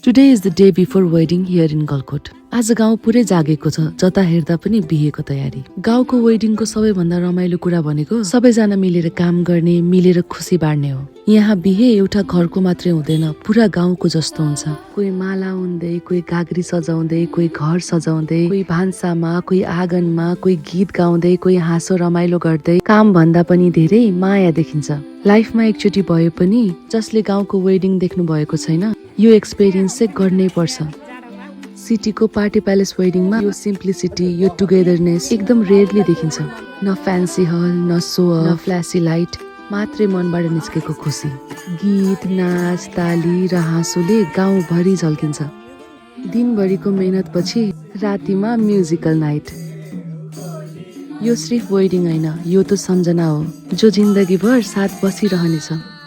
Today is the day before wedding here in Galkot. आज गाउँ पुरै जागेको छ, जता हेर्दा पनि बिहेको तयारी। गाउँको वेडिङको सबैभन्दा रमाइलो कुरा भनेको सबैजना मिलेर काम गर्ने, मिलेर खुसी बाड्ने हो। यहाँ बिहे एउटा घरको मात्रै हुँदैन, पुरा गाउँको जस्तो हुन्छ। कोही माला उन्दै, कोही गाग्री सजाउँदै, कोही घर सजाउँदै, कोही भान्सामा, कोही आँगनमा, कोही गीत गाउँदै, कोही हाँसो रमाइलो गर्दै। काम भन्दा पनि धेरै माया देखिन्छ। लाइफमा एकचोटि भए पनि जसले गाउँको वेडिङ देख्नु भएको छैन, यो एक्सपिरियन्स चाहिँ गर्नै पर्छ। सिटीको पार्टी प्यालेस वेडिङमा यो सिम्प्लिसिटी, यो टुगेदरनेस एकदम रेयरली देखिन्छ। न फ्यान्सी हल, न सो, न फ्ल्यासी लाइट, मात्रै मनबाट निस्केको खुसी। गीत, नाच, ताली र हाँसोले गाउँभरि झल्किन्छ। दिनभरिको मेहनतपछि रातिमा म्युजिकल नाइट। यो सिर्फ वेडिङ होइन, यो त सम्झना हो जो जिन्दगीभर साथ बसिरहनेछ।